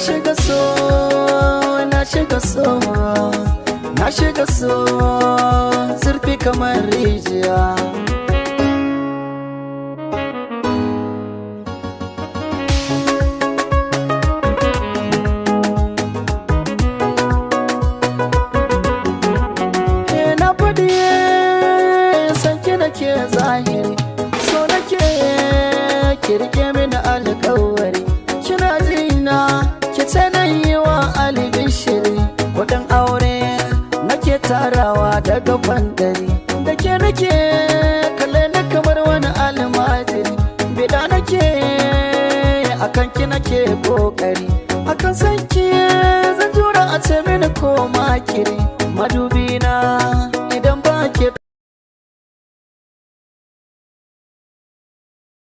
Shiga so, na shiga so, na shiga so zurfi kamar rijiya. Na faɗi sanki nake zahiri, so nake ki rike mini alƙawari. Kina jina, ki ce na yi wa albishiri. Kuɗin aure nake tarawa daga kwandari. Da ke nake, kalle ni kamar wani almajiri. Bida nake akan ki, nake kokari akan sanki, zan jura a ce mini ko makiri. Madubi na